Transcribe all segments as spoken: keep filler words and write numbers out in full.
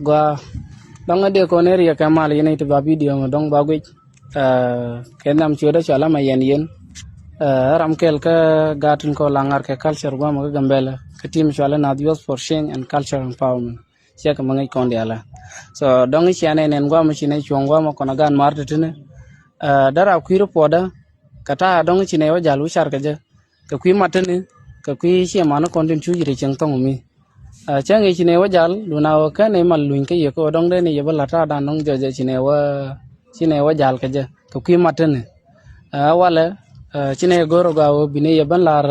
Gua dɔŋ a dee kɔn area kɛ mal yɛn a iti ba video mɛ dɔŋ ba guic. Kɛ nam ciöt a cɔal a ma yɛn yɛn. Ram kɛl kä gatin kɔ la ŋar kɛ culture guamɛ kä Gambɛla kɛ team cɔal a Nath Youth for Change and Culture Empowerment. Ciɛ kɛ ma ŋäc kɔn diala. So dɔŋ i̱ cianɛ nɛn guamɛ ci nɛ cuɔ̱ŋ guamɛ kɔn a gan mar ti tini. Dara kui̱ report kɛ ta dɔŋ i̱ ci nɛ wä jal wi̱car kɛ jɛ kɛ kui̱ mat tini kɛ kui̱ ciɛ man kɔn tin cu yiri cieŋ thɔŋ mi. Cäŋ i̱ ci nɛ wä jal dun a wä kɛn i̱ mal luny kä yɛ kä wä dɔŋ den i̱ yɛ bä lat ta dan dɔŋ jɔjɛ ci nɛ wä ci nɛ wä jal kɛ jɛ kɛ kui̱ mat tini. Walɛ ci nɛ go̱r ɔ gɔaa wä bi nɛ yɛ bän lar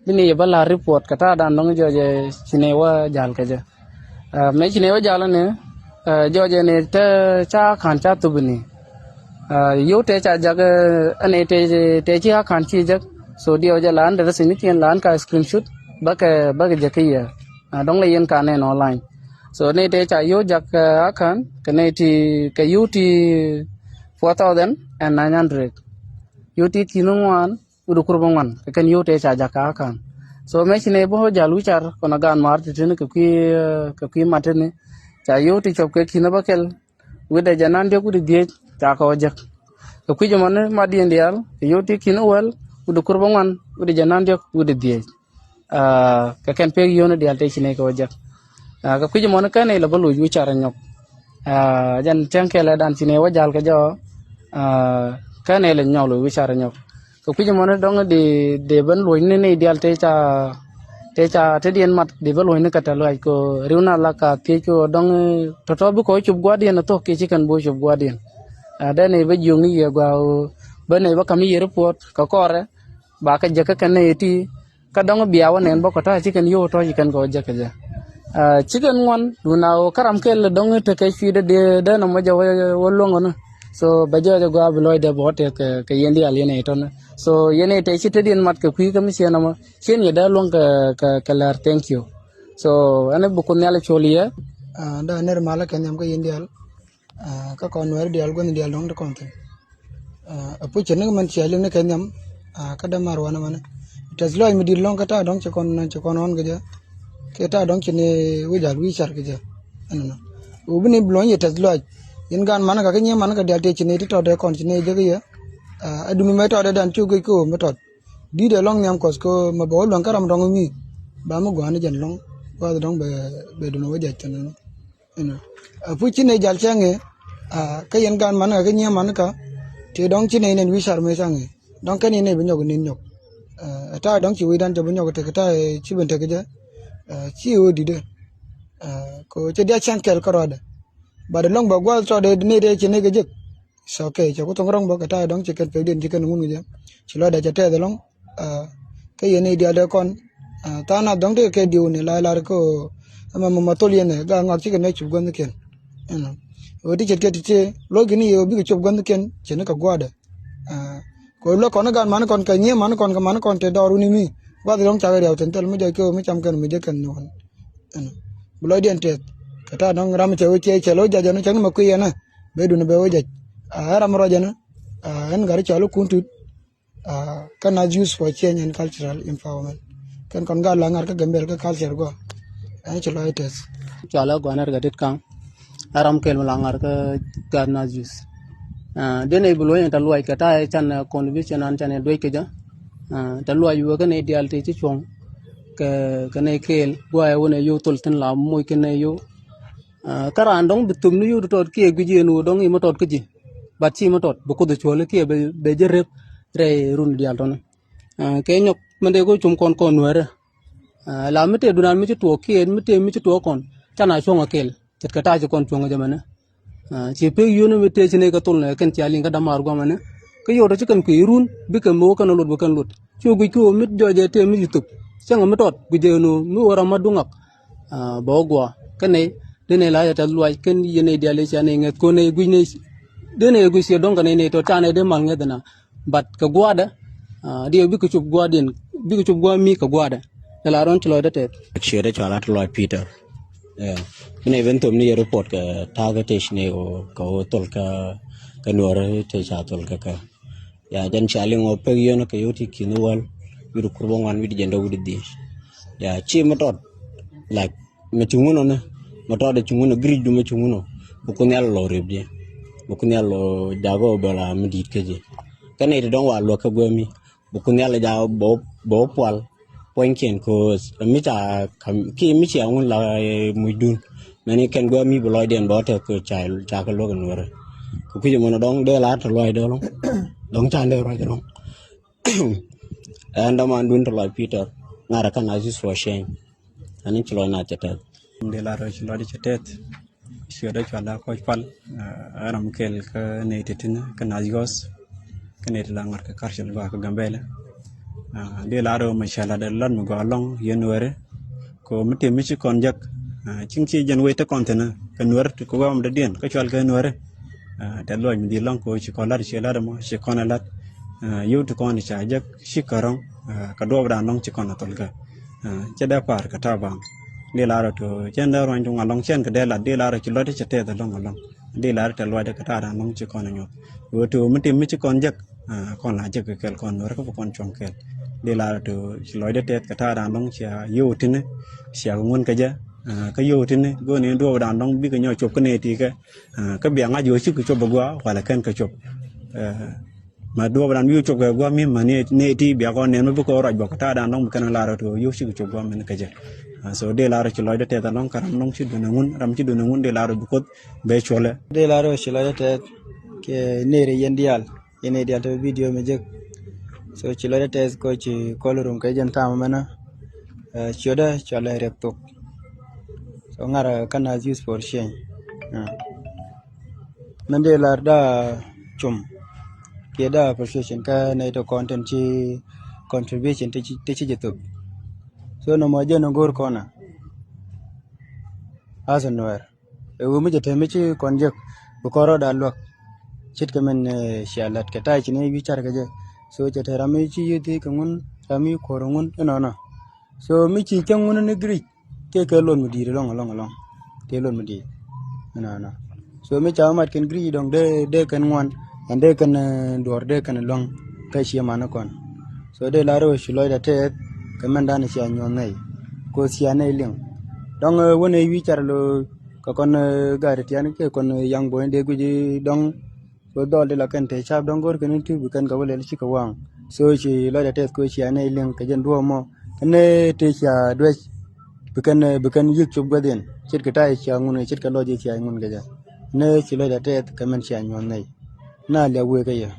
bi nɛ yɛ bän lar report kɛ ta dan dɔŋ jɔjɛ ci nɛ wä jal kɛ jɛ. Mɛ ci nɛ wä jal ni jɔjɛ ni te ca kan ca thup ni. Yo̱w te ca jak ɛn te ci a kan ci jak. So diɛ wä jɛ lan dɛ rɛ sign ni tiɛn lan ka screenshot bä kɛ bä kɛ jɛ kä yɛ. Dɔŋ lɛ yɛn ka nɛn online. So nɛ te ca yo̱w jak a kan kɛ nɛ ti kɛ yo̱w ti four thousand and nine hundred. Yo̱w ti ki̱n ŋuan wi̱cdɛ kur bä ŋuan kɛ kɛn yo̱w te ca jak a kan. So mɛ ci nɛ bä jal wi̱car kɔn a gan mar ti tini kɛ kui̱ kɛ kui̱ mat tini. Ca yo̱w ti cɔp kɛ ki̱n bä kɛl wi̱cdɛ jɛ nan diɔk wi̱cdɛ dhiec ca kɛ wä jek. Kɛ kui̱c ɛmɔni mat diɛn diaal kɛ yo̱w ti ki̱n wäl wi̱cdɛ kur bä ŋuan wi̱cdɛ jɛ nan diɔk wi̱cdɛ dhiec. Kɛ kɛn pek yio̱n diaal te ci nɛ kɛ wä jek. Kɛ kui̱c ɛmɔni kɛn ilɛ bä loc wi̱car nyɔk. Jɛn cäŋ kɛlɛ dan ci nɛ wä jal kɛ jɔ kɛn ilɛ nyɔk loc wi̱car nyɔk. Kɛ kui̱c ɛmɔni dɔŋ di di ben loc ni ni diaal te ca te ca te diɛn mat di ben loc ni kɛ tɛ luac ko riw na la ka thiec ko dɔŋ tɔtɔ bi kɔ cop gua̱diɛn a thok kiɛ ci kɛn bo cop gua̱diɛn. Dɛn i̱ bä jiöŋ ni yɛ gua ben i̱ bä kam i̱ yɛ report kɛ kɔrɛ ba kɛ jek kä kɛn ni iti. Kä dɔŋ bia wä nɛn bä kɔ ta̱a̱ ci kɛn yio̱w tɔ̱ ci kɛn kɛ wä jek kɛ jɛ. Ci kɛn ŋuan dun a wä kä ram kɛl dɔŋ tekɛ cui̱dɛ dee dee nɔmɔ jɛ wä luäŋ ɔni. So bɛ jɔɔc a gɔaa bi lɔcdɛ bɛ wä tɛth kɛ yɛn diaal yɛn ɛ tɔ̱ni. So yɛn ɛ tɛ ci te diɛn mat kɛ kui̱ kä mi ciɛ nɔmɔ ciɛn yɛ dee luäŋ kɛ kɛ lɛr. Thank you. So ɛn bi kun nhial col yɛ. Dee nɛr malä kɛ nhiam kä yɛn diaal. Kä kɔn nuɛɛri diaal guänh diaal dɔ̱ŋ ti kɔn thi̱n. Ɛ puc cɛ ni mɛn cia liŋ ni kɛ nhiam. Kä dämaar wanɛ mɛnɛ tɛth lɔac mi di̱t lɔ̱ŋ kä ta̱a̱ dɔ̱ŋ ci kɔn ci kɔn ɣɔ̱n kɛ jɛ. Kɛ ta̱a̱ dɔ̱ŋ ci ni wi̱c al wi̱i̱ car kɛ jɛ. Ɛnɔnɔ ɣöö bi ni bi luɔ̱ny yɛ tɛth lɔac. Yɛn gaan man kä kä nyiee man kä diaal tëë ci ni ti tɔt dee kɔn ci ni jek yɛ. Ɛ duni mɛ tɔt dee dan ci wä guic kä ɣöö mɛ tɔt di̱t ɛ lɔ̱ŋ nhiam kɔth kä mɛ bɛ wä luäŋ kä ram dɔ̱ŋ mi. Ba mi gua̱a̱n ni jɛn lɔ̱ŋ gua̱a̱th dɔ̱ŋ bɛ bɛ duni wä jɛ thi̱n. Ɛnɔ ɛ puc ci nɛ jal cäŋ ɛ. Kä yɛn gan man kä kä nyiee man kä tëë dɔ̱ŋ ci nɛ nɛn wi̱i̱ car mëë cäŋ ɛ. Dɔ̱ŋ kɛn yɛn nɛ bi nyɔk nin nyɔk. Ɛ ta̱a̱ dɔ̱ŋ ci wi̱i̱dan te bi nyɔk tek ta̱a̱ ci ben tek jɛ. Ci ɣöö di̱t ɛ ko cɛ diac cäŋ kɛl kä rɔɔdɛ. Bat ɛlɔ̱ŋ bɛ gua̱a̱th tɔɔdɛ nɛ tëë ci nɛ kɛ jek. It's okay cɛ ku thoŋ rɔ̱ŋ bä kɛ ta̱a̱ dɔ̱ŋ ci kɛn pek diɛn ci kɛn ŋun kɛ jɛ. Ci lɔcdɛ cɛ tɛth ɛlɔ̱ŋ. Kä yɛn i̱ diaal dee kɔn tha̱a̱ŋ nath dɔ̱ŋ tekɛ kɛ diw ni la lar kä ɛmɛ mɛ thol yɛn ɛ ga ŋɔak cikɛ nɛ cop guänh thikiɛn. Ɛnɔ ɣöö ti ce̱tkɛ ti tëë lo̱ckɛ ni yɛ ɣöö bikɛ cop guänh thikiɛn cɛ ni kɛ gua̱a̱dɛ. Kɛ ɣöö luäk kɔn i̱ gaat man kɔn kɛ nyiee man kɔn kɛ man kɔn te dɔɔr wuni mi gua̱th dɔ̱ŋ cakɛ riaw thi̱n thil mi jɔc kɛ ɣöö mi cam kɛn mi jek kɛn ni ɣɔn. Ɛnɔ bi lɔcdiɛn tɛth kɛ ta̱a̱ dɔ̱ŋ ram cɛ wee ciɛ cɛ lo̱c jac ɛn cäŋ ni mɛ kui̱ ɛn ɛ bee duni bee wee jac. Ɛ ram rɔc ɛn ɛ ɛn gat i̱ cɔal i̱ kun tut. Kä Nath Youth for Change and Cultural Empowerment. Kɛn kɔn gat la ŋa̱r kä Gambɛl kä culture guɔ. Ɛn ci lɔc tɛth. Cɔal ɛ Gua̱n Gat Kaŋ. Ɛ ram kɛl mi la ŋa̱r kä gat Nath Youth. Dee nɛ bi luɔ̱c ɛn tɛ luɔc kɛ ta̱a̱ ɛ can contribution an can ɛ luɔc kɛ jɛ. Tɛ luɔc wee kä nɛ diaal tëë ci cuɔ̱ŋ kɛ kɛ nɛ kɛɛl gua̱a̱ ɛ wä nɛ yio̱w thol thi̱n la moc kɛ nɛ yio̱w. Kä raan dɔ̱ŋ bi thöm ni yio̱w ti tɔt kiɛ guic yɛn wä dɔ̱ŋ imɛ tɔt kä ji̱. Bat ci imɛ tɔt bi Kuoth cuɔ̱li kiɛ bɛ jɛ rep rɛy run diaal tɔ̱ni. Kɛ nyɔk mɛn dee kɔ cum kɔn kɔn nuɛɛrɛ. La mi tëë dunan mi ci tuɔɔk kiɛ mi tëë mi ci tuɔɔk kɔn canɛ cuɔ̱ŋ a kɛl ce̱tkɛ ta̱a̱ ci kɔn cuɔ̱ŋ a jɛ mɛnɛ. Ci pek yio̱n mi tëë ci nɛy kɛ thol nɛ kɛn cia liŋ kä dämaar guamɛnɛ. Kä yio̱w tɔ ci kɛn kui̱ run bikɛ mi wä kɛn a luɔt bikɛn luɔt ci wä guic kä wä mi jɔɔcɛ tëë mi ci thöp. Cäŋɛ mi tɔt guic jɛ ɛn wä mi wä ram ma duŋ ŋak. Bɛ wä gua̱a̱ kä nɛy dee nɛy la yɛ tɛth luac kɛn yɛn nɛy diaal yɛ cia nɛy ŋɛth ko̱n nɛy guic nɛy. Dee nɛy guic ciɛ dɔ̱ŋ kɛ nɛy nɛy tɔt ca nɛy dee mal ŋɛth ɛna. Bat kɛ gua̱a̱dɛ diɛ bikɛ cop gua̱a̱diɛn bikɛ cop gua̱a̱ mi kɛ gua̱a̱dɛ. Ɛ la rɔn ci lɔcdä tɛth. Ciötdä cɔal a ti lɔc Peter. Bi nɛy ben thom ni yɛ report kɛ ta̱a̱ kɛ tec ni kɛ wä thol kɛ nuɔr tec ca thol kɛ kɛ. Ya jɛn cia liŋ ɔ pek yön kɛ yot ti ki̱n wäl wi̱cdɛ kur bä ŋuan wi̱cdɛ jɛn dɔ̱ wi̱cdɛ dhiec. Ya ci mi tɔt like mi ti ŋun ɔni. mɔ tɔɔdɛ ci ŋun ɔ giric dumɛ ci ŋun ɔ. Bi Kuoth Nhial lɔ rep jiɛ, bi Kuoth Nhial lɔ jak ɔ bɛ la mi di̱i̱t kä jiɛ. Kä nɛy ti dɔ̱ŋ wa luäk kä guämi, bi Kuoth Nhial jak bɛ bɛ pual puɔ̱nykiɛn ko̱o̱th mi ca ki mi cia ŋun la mucdun. Mɛni kɛn guämi bi lɔcdiɛn bɛ ɔ tek ca ca kɛ luäk in wärä. Kɛ kui̱c ɛmɔnɔ dɔ̱ŋ dee la te luac dee lɔŋ dɔ̱ŋ ca dee ruac dɔ̱ŋ. Ɛn dämandun te lɔc Peter ŋa̱rä kä na jus for change. Ani ci lɔc na cɛ tɛth. Dee la rɔ ci lɔc cɛ tɛth. Ciötdä cual la kɔc pal. Ɛ ram kɛl kä nɛy ti tin kä na jus kä nɛy ti la ŋɔt kä karcel gɔaa kä Gambɛlɛ. Dee la rɔ mɛ cɛ la dee lɔt mi gɔaa lɔŋ yɛn wɛrɛ. Ko mi tim mi ci kɔn jek. Ciŋ ci jɛn wec te kɔn thin kɛ nuɛr ti kɛ wɛm dee diɛn kä cual kɛ nuɛrɛ. Tɛth luɔc mi di lɔŋ ko ci kɔn lat ci lat mɔ ci kɔn lat. Yio̱w ti kɔn ca jek ci kärɔŋ. Kɛ duɔp dan lɔŋ ci kɔn a thol kɛ. Cɛ dee par kɛ ta̱a̱ baŋ. Dee lar ɔ to cɛn dee ruany duŋ a lɔŋ cɛn kɛ dee lat dee lar ɔ ci lɔt cɛ tɛth a lɔŋ a lɔŋ. Dee lar ɔ tɛ luɔc dee kɛ ta̱a̱ dan lɔŋ ci kɔn a nyuɔth. Wee to mi tim mi ci kɔn jek. Kɔn la jek kɛ kɛl kɔn nuɛr kä kɛ kɔn cuɔ̱ŋ kɛl. Dee lar ɔ to ci lɔc dee tɛth kɛ ta̱a̱ dan lɔŋ cia yio̱w tini. Cia kɛ ŋun kɛ jɛ. Kä yio̱w tini go̱o̱ni duɔp dan lɔŋ bikɛ nyɔ cop kä nɛy ti kɛ. Kä bia ŋa̱c ɣöö cikɛ cop bɛ gua̱a̱ walɛ kɛn kä cop. Ma duɔ̱ɔ̱p dan wi̱i̱ cop kɛ gua̱a̱ mi ma ni ti bia kɔn nɛn mi bi kɔn ruac bä kɛ ta̱a̱ dan lɔŋ bi kɛn lar ɣöö yio̱w cikɛ cop gua̱a̱ mɛn kä jɛ. So dee lar ɣöö ci lɔcdä tɛth alɔŋ kä ram lɔŋ ci duundɛ ŋun ram ci duundɛ ŋun dee lar ɣöö bi Kuoth bɛ cuɔlɛ. Dee lar ɣöö ci lɔcdä tɛth kɛ nɛy rɛ yɛn diaal. Yɛn nɛy diaal te video mi jek. So ci lɔcdä tɛth kɔ ci kɔl rum kɛ jɛn ta̱a̱m mɛnä. Ciötdä cualɛ riɛk thok. So ŋa̱rä kä na jus for change. Mɛn dee lar da cum kiɛ da appreciation kä nɛy ti kɔn tin ci contribution ti ci jɛ thop. So nɔmɔ jɛn go̱o̱r kɔn a as a nuɛr. Ɛ ɣöö mi cɛ te mi ci kɔn jek bi kɔn rɔɔda luäk. Ce̱tkɛ mɛn cia lat kɛ ta̱a̱ ci ni wi̱i̱ car kɛ jɛ. So cɛ te ram mi ci yithi kɛ ŋun ram mi kuɔr ŋun inɔnɔ. So mi ci cäŋ ŋun ni giric. Tëë kɛ luɔt mi di̱i̱t ɛlɔ̱ŋ ɛlɔ̱ŋ ɛlɔ̱ŋ. Tëë luɔt mi di̱i̱t ɛnɔnɔ. So mi ca mat kɛn giric dɔ̱ŋ dee dee kɛn ŋuan ɛn dee kɛn duɔ̱ɔ̱r dee kɛn luäŋ. Kä ciɛ man ni kɔn. So dee lar ɣöö ci lɔcdä tɛth kɛ mɛn dan cia nyuɔ̱th nɛy. Ko cia nɛy liŋ dɔ̱ŋ wänɛ wi̱i̱ car lo̱o̱ kɛ kɔn gari tian kɛ kɔn yaŋ bo̱o̱ny dee guic dɔ̱ŋ. Kɛ dhɔl ti la kɛn te cap dɔ̱ŋ go̱r kɛn ti bi kɛn kɛ wä lɛl cikɛ waŋ. So ci lɔcdä tɛth kɛ cia nɛy liŋ kɛ jɛn duɔ̱ɔ̱p mɔ kɛn te cia duec. Bi kɛn bi kɛn yiëk cop guäth in ce̱tkɛ ta̱a̱ cia ŋun kɛ ce̱tkɛ lɔc cia ŋun kɛ jɛ. Nɛ ci lɔcdä tɛth kɛ mɛn cia nyuɔ̱th nɛy. Na liak wëë kä yɛ.